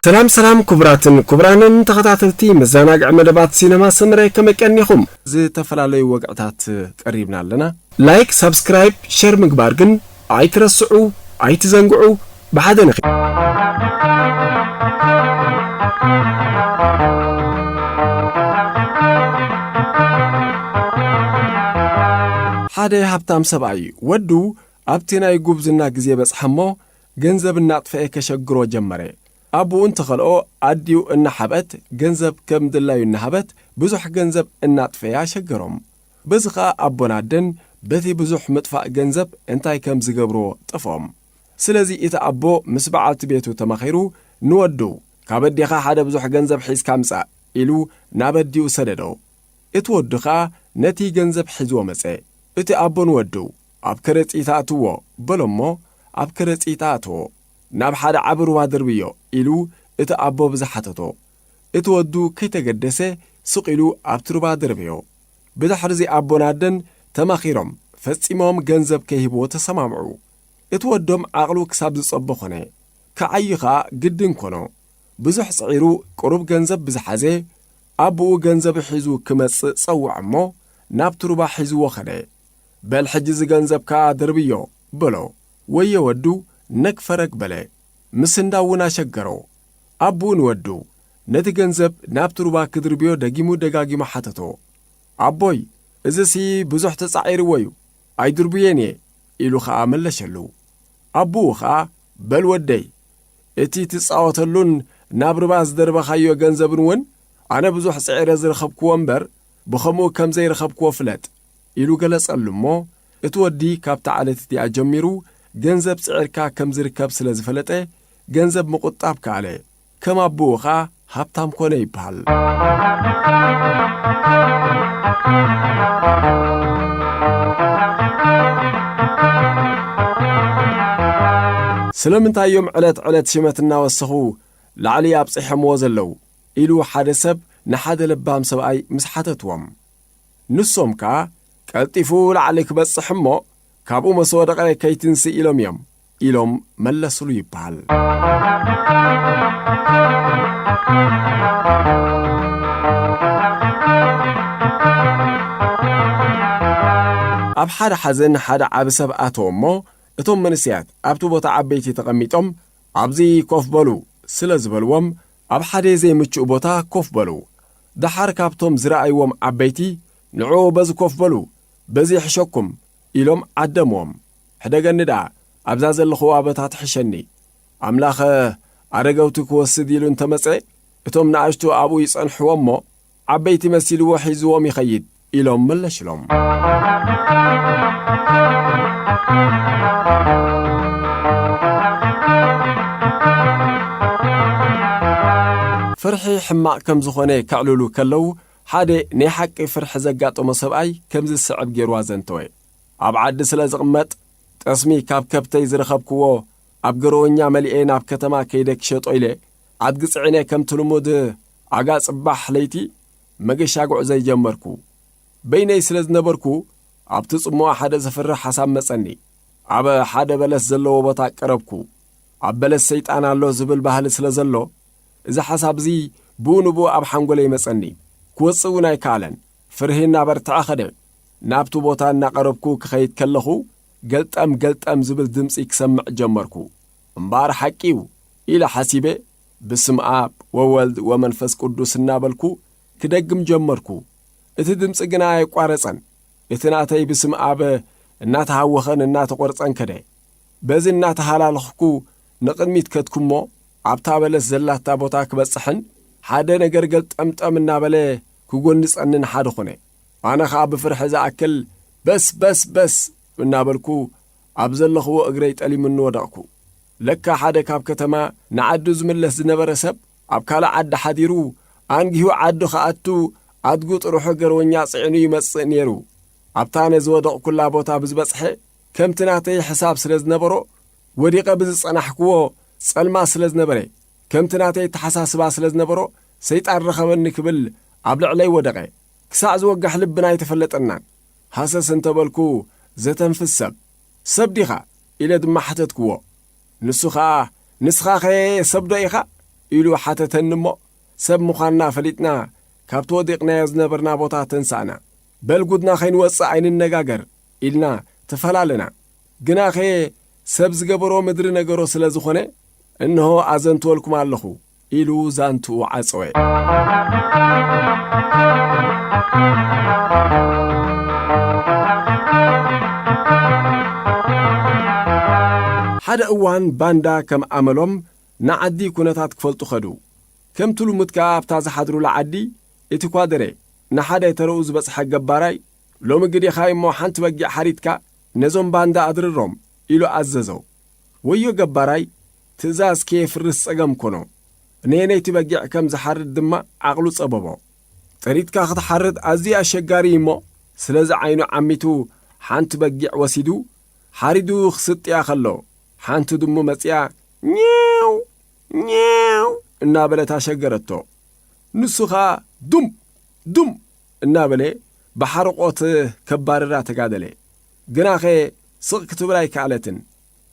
ሰላም ሰላም፣ ክቡራትን ክቡራንን ተኸታተልቲ መዘናግዒ መደባት ሲነማ ሰመረ፣ ከመይ ቀኒኹም? ዝተፈላለዩ ወግዕታት ቀሪብና ኣለና። ላይክ፣ ሳብስክራይብ፣ ሸር ምግባር ግን ኣይትረስዑ፣ ኣይትዘንግዑ። ብሓደ ንኺ ሓደ ሃብታም ሰብኣይ ወዱ ኣብቲ ናይ ጉብዝና ግዜ በጽሐ እሞ፣ ገንዘብ እናጥፈኤ ከሸግሮ ጀመረ። ኣቦኡ እንተኸልኦ፣ ኣዲኡ እናሓብአት፣ ገንዘብ ከም ድላዩ እናሃበት፣ ብዙሕ ገንዘብ እናጥፈያ ሸገሮም። በዚ ኸኣ ኣቦን ኣደን በቲ ብዙሕ ምጥፋእ ገንዘብ እንታይ ከም ዝገብርዎ ጠፍኦም። ስለዚ እቲ ኣቦ ምስ በዓልቲ ቤቱ ተማኺሩ፣ ንወዱ፣ "ካብ ኣዴኻ ሓደ ብዙሕ ገንዘብ ሒዝካ ምጻእ" ኢሉ ናብ ኣዲኡ ሰደዶ። እቲ ወዱ ኸኣ ነቲ ገንዘብ ሒዝዎ መጸ። እቲ ኣቦ ንወዱ፣ "ኣብ ከረጺት ኣእትዎ" በሎ እሞ፣ ኣብ ከረጺት ኣእተዎ። "ናብ ሓደ ዓቢ ሩባ ድርብዮ" ኢሉ እቲ ኣቦ ብዝሓተቶ። እቲ ወዱ ከይተገደሰ ስቕ ኢሉ ኣብቲ ሩባ ደርበዮ። ብድሕርዚ ኣቦን ኣደን ተማኺሮም ፈጺሞም ገንዘብ ከይህብዎ ተሰማምዑ። እቲ ወዶም ዓቕሉ ክሳብ ዝጸቦ ኾነ። ክዓዪ ኸኣ ግድን ኮኖ። ብዙሕ ጽዒሩ ቁሩብ ገንዘብ ብዝሓዘ፣ ኣቦኡ ገንዘብ ሒዙ ክመጽእ ጸውዖ እሞ፣ ናብቲ ሩባ ሒዝዎ ኸደ። "በል ሕጂ እዚ ገንዘብካ ደርብዮ" በሎ። ወዮ ወዱ ነግ ፈረግ በለ። ምስንዳው እውን ኣሸገሮ። ኣቦኡ ንወዱ ነቲ ገንዘብ ናብቲ ሩባ ክድርብዮ ደጊሙ ደጋጊሙ ሓተቶ። "ኣቦይ፣ እዚሲ ብዙሕ ተጻዒርዎ እዩ፣ ኣይድርብዮን እየ" ኢሉ ኸኣ መለሸሉ። ኣቦኡ ኸኣ፣ "በል ወደይ፣ እቲ ትጻወተሉን ናብ ሩባ ዝደርበኻዮ ገንዘብን እውን ኣነ ብዙሕ ጽዒረ ዝረኸብክዎ እምበር፣ ብኸምኡ ከም ዘይረኸብክዎ ፍለጥ" ኢሉ ገለጸሉ እሞ፣ እቲ ወዲ ካብታ ዕለት እቲኣ ጀሚሩ ገንዘብ ጽዒርካ ከም ዝርከብ ስለ ዝፈለጠ፣ ገንዘብ ምቑጣብ ከኣለ። ከም ኣቦኡ ኸኣ ሃብታም ኮነ ይበሃል። ስለምንታይ እዮም ዕለት ዕለት ሽመት እናወሰኹ ላዕሊ ኣብጺሖምዎ ዘለዉ? ኢሉ ሓደ ሰብ ንሓደ ለባም ሰብኣይ ምስ ሓተትዎም። ንሶም ከኣ፣ "ቀልጢፉ ላዕሊ ክበጽሕ እሞ፣ ካብኡ መስ ወደቐ ከይትንስእ ኢሎም እዮም" ኢሎም መለስሉ ይበሃል። ኣብ ሓደ ሓዘን ሓደ ዓቢ ሰብ ኣተወ እሞ፣ እቶም መንእሰያት ኣብቲ ቦታ ዓበይቲ ተቐሚጦም፣ "ኣብዚ ኮፍ በሉ" ስለ ዝበልዎም፣ ኣብ ሓደ ዘይምቹእ ቦታ ኮፍ በሉ። ደሓር ካብቶም ዝረኣይዎም ዓበይቲ፣ "ንዑ በዚ ኮፍ በሉ፣ በዚ ይሕሸኩም" ኢሎም ዓደምዎም። "ሕደገኒ ደኣ፣ ኣብዛ ዘለኽዋ ቦታ ትሕሸኒ። ኣምላኸ ኣረገውቲ ክወስድ ኢሉ እንተመጸ፣ እቶም ንኣሽቱ ኣብኡ ይጸንሕዎ እሞ፣ ዓበይቲ መሲልዎ ሒዝዎም ይኸይድ" ኢሎም መለሽሎም። ፍርሒ ሕማቕ ከም ዝኾነ ከዕልሉ ከለዉ፣ ሓደ ናይ ሓቂ ፍርሒ ዘጋጠሞ ሰብኣይ ከምዚ ዝስዕብ ገይሩ ኣዘንተወ። ኣብ ዓዲ ስለ ዝቕመጥ፣ ጠስሚ ካብ ከብተይ ዝረኸብክዎ ኣብ ገረወኛ መሊኤ ናብ ከተማ ከይደ ክሸጦ ኢለ፣ ኣድጊ ጽዒነ ከምቲ ልሙድ ኣጋ ጽባሕ ለይቲ መገሻ ጉዕዞይ ጀመርኩ። በይነይ ስለ ዝነበርኩ፣ ኣብቲ ጽምዋ ሓደ ዘፍርሕ ሓሳብ መጸኒ። ኣብ ሓደ በለስ ዘለዎ ቦታ ቀረብኩ። ኣብ በለስ ሰይጣን ኣሎ ዝብል ባህሊ ስለ ዘሎ፣ እዚ ሓሳብ እዚ ብኡ ንብኡ ኣብ ሓንጎለይ መጸኒ። ክወጽእ እውን ኣይከኣለን። ፍርሂ እናበርትዐ ኸደ። ናብቲ ቦታ እናቐረብኩ ክኸይድ ከለኹ፣ ገልጠም ገልጠም ዝብል ድምጺ ክሰምዕ ጀመርኩ። "እምበኣር ሓቂ እዩ" ኢለ ሓሲበ፣ "ብስም ኣብ ወወልድ ወመንፈስ ቅዱስ" እናበልኩ ክደግም ጀመርኩ። እቲ ድምጺ ግና ኣየቋረጸን። እቲ ናተይ ብስም ኣብ እናተሃወኸን እናተቖርጸን ከደ። በዚ እናተሃላለኽኩ ንቕድሚት ከድኩሞ፣ ኣብታ በለስ ዘላታ ቦታ ክበጽሕን ሓደ ነገር ገልጠምጠም እናበለ ክጎንጸንን ሓደ ኾነ። ኣነ ኸኣ ብፍርሒ ዝኣክል፣ "በስ፣ በስ፣ በስ" እናበልኩ ኣብ ዘለኽዎ እግረይ ጠሊሙኒ ወደቕኩ። ለካ ሓደ ካብ ከተማ ንዓዱ ዝምለስ ዝነበረ ሰብ፣ ኣብ ካልእ ዓዲ ሓዲሩ፣ ኣንጊሁ ዓዱ ክኣቱ፣ ኣድጉ ጥርሑ ገርወኛ ጽዒኑ ይመጽእ ነይሩ። ኣብታ ኣነ ዝወደቕኩላ ቦታ ብዝበጽሐ፣ ከምቲ ናተይ ሕሳብ ስለ ዝነበሮ፣ ወዲቐ ብዝጸናሕክዎ ጸልማት ስለ ዝነበረ፣ ከምቲ ናተይ ኣተሓሳስባ ስለ ዝነበሮ፣ ሰይጣን ረኸበኒ ክብል ኣብ ልዕለይ ወደቐ። ክሳዕ ዝወግሕ ልብና ኣይተፈለጠናን። ሃሰስ እንተበልኩ፣ "ዘተንፍስ ሰብ፣ ሰብ ዲኻ?" ኢለ ድማ ሓተትክዎ። ንሱ ኸኣ፣ "ንስኻኸ ሰብ ዶ ኢኻ?" ኢሉ ሓተተኒ እሞ፣ ሰብ ምዃንና ፈሊጥና፣ ካብቲ ወዲቕናዮ ዝነበርና ቦታ ተንሳእና። በል ጉድና ከይንወጽእ ኣይንነጋገር ኢልና ተፈላለና። ግናኸ ሰብ ዝገበሮ ምድሪ ነገሮ ስለ ዝኾነ፣ እንሆ ኣዘንትወልኩም ኣለኹ ኢሉ ዛንትኡ ዓጸወ። ሓደ እዋን ባንዳ ከም ኣመሎም ንዓዲ ኩነታት ክፈልጡ ከዱ። ከምቲ ልሙድ ከኣ ኣብታ ዝሓድሩላ ዓዲ እቲ ኳደረ ንሓደ ተረኡ ዝበጽሐ ገባራይ፣ "ሎሚ ግዲኻይ እሞ ሓንቲ በጊዕ ሓሪድካ ነዞም ባንዳ ኣድርሮም" ኢሉ ኣዘዞ። ወዮ ገባራይ፣ ትእዛዝ ከየፍርስ ጸገም ኮኖ። ነየነይቲ በጊዕ ከም ዝሓርድ ድማ ዓቕሉ ጸበቦ። ጥሪትካ ክትሓርድ ኣዝዩ ኣሸጋሪ እዩ እሞ፣ ስለዚ ዓይኑ ዓሚቱ ሓንቲ በጊዕ ወሲዱ፣ ሓሪዱ ክስጥያ ከሎ፣ ሓንቲ ድሙ መጺኣ፣ "ኛው፣ ኛው" እናበለት ኣሸገረቶ። ንሱ ኸኣ፣ "ዱም፣ ዱም" እናበለ ብሓርቆት ከባርራ ተጋደለ። ግናኸ ስቕ ክትብል ኣይከኣለትን።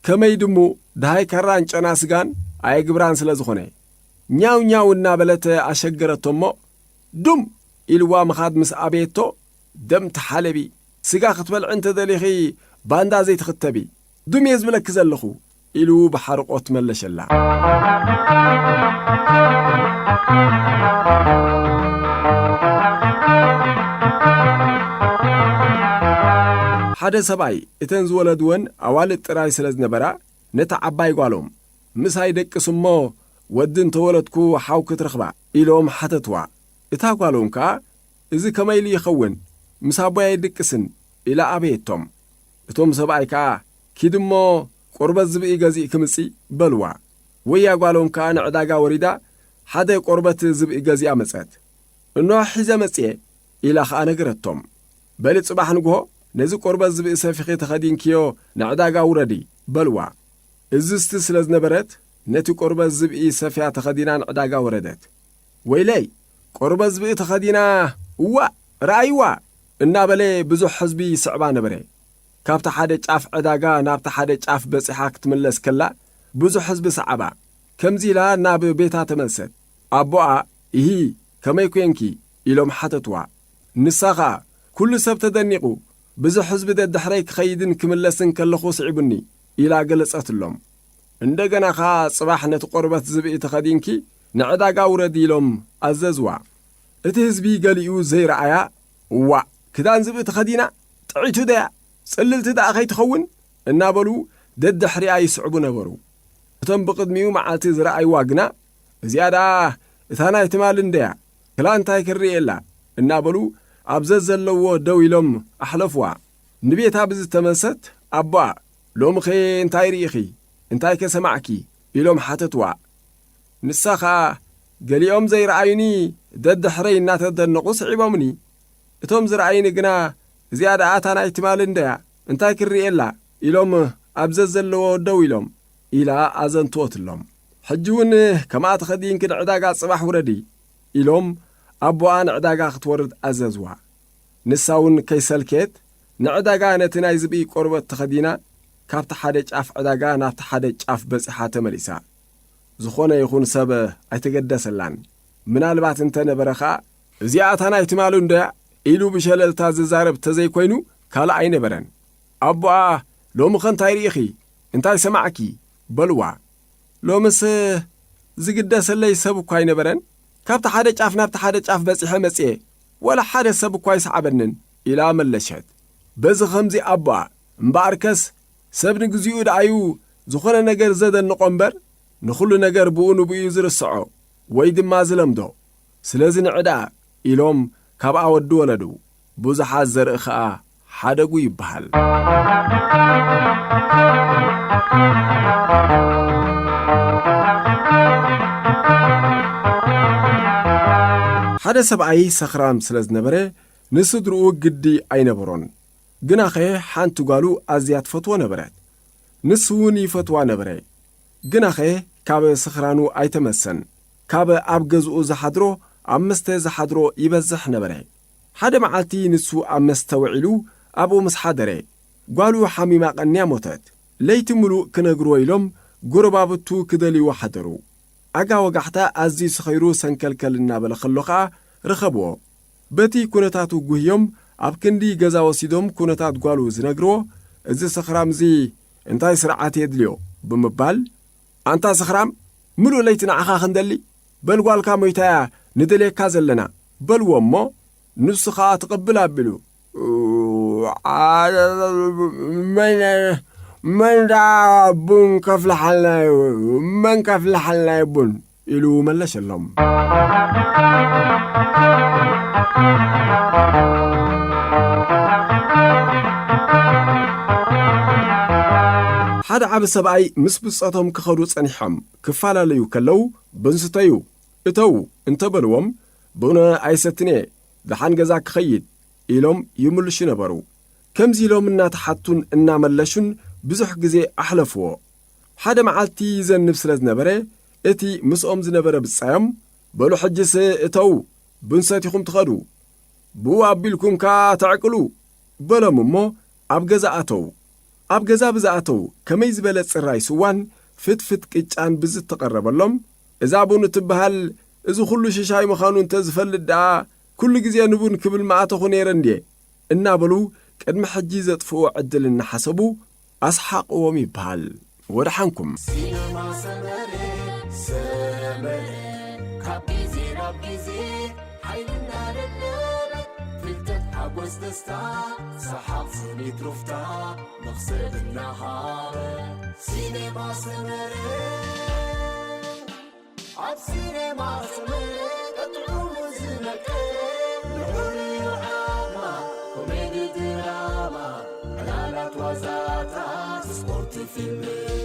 ከመይ ድሙ፣ ደሃይ ካራን ጨና ስጋን ኣየግብራን ስለ ዝኾነ፣ ኛው ኛው እናበለት ኣሸገረቶ እሞ፣ ዱም ኢልዋ ምኻድ ምስ ኣበየቶ፣ "ደም ተሓለቢ፣ ስጋ ክትበልዒ እንተ ደሊኺ ባንዳ ዘይትኽተቢ፣ ዱም እየ ዝብለኪ ዘለኹ" ኢሉ ብሓርቆት መለሸላ። ሓደ ሰብኣይ፣ እተን ዝወለድወን ኣዋልድ ጥራይ ስለ ዝነበራ፣ ነታ ዓባይ ጓሎም፣ "ምሳይ ደቅስ እሞ ወዲ እንተወለድኩ ሓው ክትረኽባ?" ኢሎም ሓተትዋ። እታ ጓሎም ከኣ፣ "እዚ ከመይ ኢሉ ይኸውን? ምስ ኣቦይ ኣይድቅስን" ኢላ ኣበየቶም። እቶም ሰብኣይ ከኣ፣ "ኪድ እሞ ቆርበት ዝብኢ ገዚእ ክምጺ" በልዋ። ወያ ጓሎም ከኣ ንዕዳጋ ወሪዳ ሓደ ቆርበት ዝብኢ ገዚኣ መጸት። "እንሆ ሒዘ መጽየ" ኢላ ኸኣ ነገረቶም። "በሊ ጽባሕ ንግሆ ነዚ ቆርበት ዝብኢ ሰፊኺ ተኸዲንክዮ ንዕዳጋ ውረዲ" በልዋ። እዝዝቲ ስለ ዝነበረት ነቲ ቆርበት ዝብኢ ሰፍያ ተኸዲና ንዕዳጋ ወረደት። "ወይለይ፣ ቆርበት ዝብኢ ተኸዲና፣ እዋእ፣ ረኣይዋ!" እናበለ ብዙሕ ህዝቢ ይስዕባ ነበረ። ካብቲ ሓደ ጫፍ ዕዳጋ ናብቲ ሓደ ጫፍ በጺሓ ክትምለስ ከላ፣ ብዙሕ ህዝቢ ሰዓባ። ከምዚ ኢላ ናብ ቤታ ተመልሰት። ኣቦኣ፣ "እሂ፣ ከመይ ኮንኪ?" ኢሎም ሓተትዋ። ንሳ ኸኣ፣ "ኩሉ ሰብ ተደኒቑ፣ ብዙሕ ህዝቢ ደድሕረይ ክኸይድን ክምለስን ከለኹ ስዒቡኒ" ኢላ ገለጸትሎም። እንደገና ኸኣ፣ "ጽባሕ ነቲ ቆርበት ዝብኢ ተኸዲንኪ ንዕዳጋ ውረዲ" ኢሎም ኣዘዝዋ። እቲ ህዝቢ ገሊኡ ዘይረኣያ፣ "እዋእ፣ ክዳን ዝብኢ ተኸዲና፣ ጥዕይቲ ደያ፣ ጽልልቲ ደኣ ከይትኸውን?" እናበሉ ደድሕሪኣ ይስዕቡ ነበሩ። እቶም ብቕድሚኡ መዓልቲ ዝረኣይዋ ግና፣ "እዚኣ ደኣ እታ ናይ ትማሊ እንደያ፣ ክላ እንታይ ክርእየላ?" እናበሉ ኣብ ዘዘለዎ ደው ኢሎም ኣሕለፍዋ። ንቤታ ብዝተመልሰት፣ ኣቦኣ፣ "ሎምኸ እንታይ ርኢኺ? እንታይ ከ ሰማዕኪ?" ኢሎም ሓተትዋ። ንሳ ኸኣ፣ "ገሊኦም ዘይረኣዩኒ ደድሕረይ እናተደነቑ ስዒቦምኒ። እቶም ዝረኣዩኒ ግና፣ 'እዚኣ ደኣ እታ ናይ ትማሊ እንደያ፣ እንታይ ክርእየላ?' ኢሎም ኣብ ዘዘለዎ ደው ኢሎም" ኢላ ኣዘንትወትሎም። "ሕጂ እውን ከምኣ ተኸዲንኪ ንዕዳጋ ጽባሕ ውረዲ" ኢሎም ኣቦኣ ንዕዳጋ ክትወርድ ኣዘዝዋ። ንሳ እውን ከይሰልከየት ንዕዳጋ ነቲ ናይ ዝብኢ ቆርበት ተኸዲና ካብቲ ሓደ ጫፍ ዕዳጋ ናብቲ ሓደ ጫፍ በጺሓ ተመሊሳ። ዝኾነ ይኹን ሰብ ኣይተገደሰላን። ምናልባት እንተ ነበረ ኸኣ፣ "እዚኣ እታ ናይ ትማሊ እንዶ እያ" ኢሉ ብሸለልታ ዝዛረብ ተዘይኮይኑ ካልእ ኣይነበረን። ኣቦኣ፣ "ሎሚ ኸ እንታይ ርኢኺ? እንታይ ሰማዕኪ?" በልዋ። "ሎምስ ዝግደሰለይ ሰብ እኳ ኣይነበረን። ካብቲ ሓደ ጫፍ ናብቲ ሓደ ጫፍ በጺሐ መጽየ፣ ወላ ሓደ ሰብ እኳ ኣይሰዓበንን" ኢላ መለሸት። በዚ ኸምዚ ኣቦኣ፣ "እምበኣርከስ ሰብ ንግዚኡ ደኣዩ ዝኾነ ነገር ዘደንቖ እምበር፣ ንኹሉ ነገር ብኡ ንብኡ እዩ ዝርስዖ ወይ ድማ ዝለምዶ። ስለዚ ንዒ ደኣ" ኢሎም ካብኣ ወዲ ወለዱ። ብዙሓት ዘርኢ ኸኣ ሓደጉ ይበሃል። ሓደ ሰብኣይ ሰኽራም ስለ ዝነበረ፣ ንስድርኡ ግዲ ኣይነበሮን። ግናኸ ሓንቲ ጓሉ ኣዝያ ትፈትዎ ነበረት። ንሱ እውን ይፈትዋ ነበረ። ግናኸ ካብ ስኽራኑ ኣይተመሰን። ካብ ኣብ ገዝኡ ዝሓድሮ፣ ኣብ መስተ ዝሓድሮ ይበዝሕ ነበረ። ሓደ መዓልቲ ንሱ ኣብ መስተ ውዒሉ ኣብኡ ምስ ሓደረ፣ ጓሉ ሓሚማ ቀንያ ሞተት። ለይቲ ምሉእ ክነግርዎ ኢሎም ጎረባብቱ ክደልይዎ ሓደሩ። ኣጋ ወጋሕታ ኣዝዩ ሰኺሩ ሰንከልከል እናበለ ከሎ ኸኣ ረኸብዎ። በቲ ኩነታቱ ጉህዮም ኣብ ክንዲ ገዛ ወሲዶም ኩነታት ጓሉ ዝነግርዎ፣ "እዚ ሰኽራም እዚ እንታይ ስርዓት የድልዮ?" ብምባል፣ "ኣንታ ሰኽራም፣ ምሉእ ለይቲ ንዓኻ ክንደሊ? በል ጓልካ ሞይታያ ንደልየካ ዘለና" በልዎ እሞ፣ ንሱ ኸኣ ትቕብል ኣቢሉ፣ "መን፣ መን ደኣ ቡን ከፍልሓልና እዩ? መን ከፍልሓልና እዩ ቡን?" ኢሉ መለሸሎም። ሓደ ዓቢ ሰብኣይ ምስ ብጾቶም ክኸዱ ጸኒሖም ክፈላለዩ ከለዉ፣ "ብንስተዩ እተዉ" እንተበልዎም፣ "ብነ ኣይሰትን'የ፣ ደሓን ገዛ ክኸይድ" ኢሎም ይምልሹ ነበሩ። ከምዚ ኢሎም እናተሓቱን እናመለሹን ብዙሕ ግዜ ኣሕለፍዎ። ሓደ መዓልቲ ይዘንብ ስለ ዝነበረ፣ እቲ ምስኦም ዝነበረ ብጻዮም፣ "በሉ ሕጅስ እተዉ፣ ብንሰቲኹም ትኸዱ፣ ብኡ ኣቢልኩም ከኣ ተዕቅሉ" በሎም እሞ ኣብ ገዛ ኣተዉ። ኣብ ገዛ ብዝኣተዉ ከመይ ዝበለ ጽራይ ስዋን ፍትፍት ቅጫን ብዝተቐረበሎም፣ "እዛ ቡን እትበሃል እዚ ኹሉ ሽሻይ ምዃኑ እንተ ዝፈልጥ ደኣ ኩሉ ግዜ ንቡን ክብል ምኣተኹ ነይረ እንድየ" እናበሉ ቅድሚ ሕጂ ዘጥፍእዎ ዕድል እናሓሰቡ ኣስሓቕዎም ይበሃል። ወደሓንኩም። ሲነማ ሰመረ፣ ሰመረ፣ ካብ ግዜ ናብ ግዜ ሓይልና ለለበ፣ ፍልጠት ሓጎስ ደስታ፣ ሰሓቕ ስኒት ሩፍታ፣ መኽሰብ እናሃበ። ሲነማ ሰመረ፣ ኣብ ሲነማ ሰመረ፣ ቀጥዑ ዝመቀረ፣ ንዑ ንርኣማ፣ ኮሜዲ ድራማ፣ ዕላላት ዋዛታት፣ ስፖርት ፊልም፣